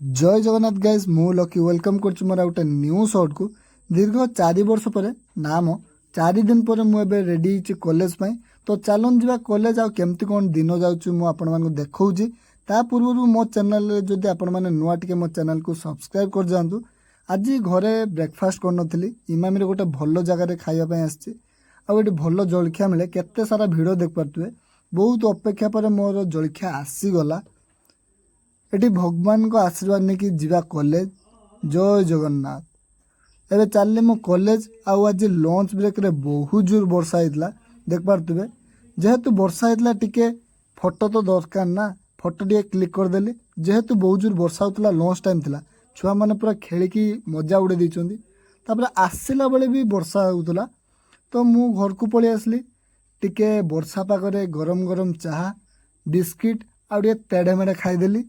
ଜୟ Jagannath guys, ମୁଁ lucky welcome କରୁଛି ମୋର ଆଉ ଗୋଟେ ନ୍ୟୁ ସର୍ଟକୁ। ଦୀର୍ଘ 4 ବର୍ଷ ପରେ, ନା ମ, 4 ଦିନ ପରେ ମୁଁ ଏବେ ରେଡ଼ି ହେଇଛି କଲେଜ ପାଇଁ। ତ ଚାଲନ୍ତୁ ଯିବା କଲେଜ, ଆଉ କେମିତି କ'ଣ ଦିନ ଯାଉଛି ମୁଁ ଆପଣମାନଙ୍କୁ ଦେଖାଉଛି। ତା ପୂର୍ବରୁ ମୋ ଚ୍ୟାନେଲରେ ଯଦି ଆପଣମାନେ ନୂଆ, ଟିକେ ମୋ ଚ୍ୟାନେଲକୁ ସବସ୍କ୍ରାଇବ୍ କରିଯାଆନ୍ତୁ। ଆଜି ଘରେ ବ୍ରେକଫାଷ୍ଟ କରିନଥିଲି, ଇମାମିରେ ଗୋଟେ ଭଲ ଜାଗାରେ ଖାଇବା ପାଇଁ ଆସିଛି ଆଉ ଏଠି ଭଲ ଜଳଖିଆ ମିଳେ। କେତେ ସାରା ଭିଡ଼ ଦେଖିପାରୁଥିବେ। ବହୁତ ଅପେକ୍ଷା ପରେ ମୋର ଜଳଖିଆ ଆସିଗଲା। ଏଠି ଭଗବାନଙ୍କ ଆଶୀର୍ବାଦ ନେଇକି ଯିବା କଲେଜ। ଜୟ ଜଗନ୍ନାଥ। ଏବେ ଚାଲିଲି ମୁଁ କଲେଜ। ଆଉ ଆଜି ଲଞ୍ଚ ବ୍ରେକ୍ରେ ବହୁତ ଜୋର ବର୍ଷା ହେଇଥିଲା, ଦେଖିପାରୁଥିବେ। ଯେହେତୁ ବର୍ଷା ହେଇଥିଲା, ଟିକେ ଫଟୋ ତ ଦରକାର ନା, ଫଟୋ ଟିକେ କ୍ଲିକ୍ କରିଦେଲି। ଯେହେତୁ ବହୁତ ଜୋର ବର୍ଷା ହେଉଥିଲା, ଲଞ୍ଚ ଟାଇମ୍ ଥିଲା, ଛୁଆମାନେ ପୁରା ଖେଳିକି ମଜା ଉଡ଼େଇ ଦେଇଛନ୍ତି। ତାପରେ ଆସିଲା ବେଳେ ବି ବର୍ଷା ହେଉଥିଲା, ତ ମୁଁ ଘରକୁ ପଳେଇ ଆସିଲି। ଟିକେ ବର୍ଷା ପାଗରେ ଗରମ ଗରମ ଚାହା, ବିସ୍କିଟ୍ ଆଉ ଟିକେ ତେଢ଼େ ମେଢ଼େ ଖାଇଦେଲି।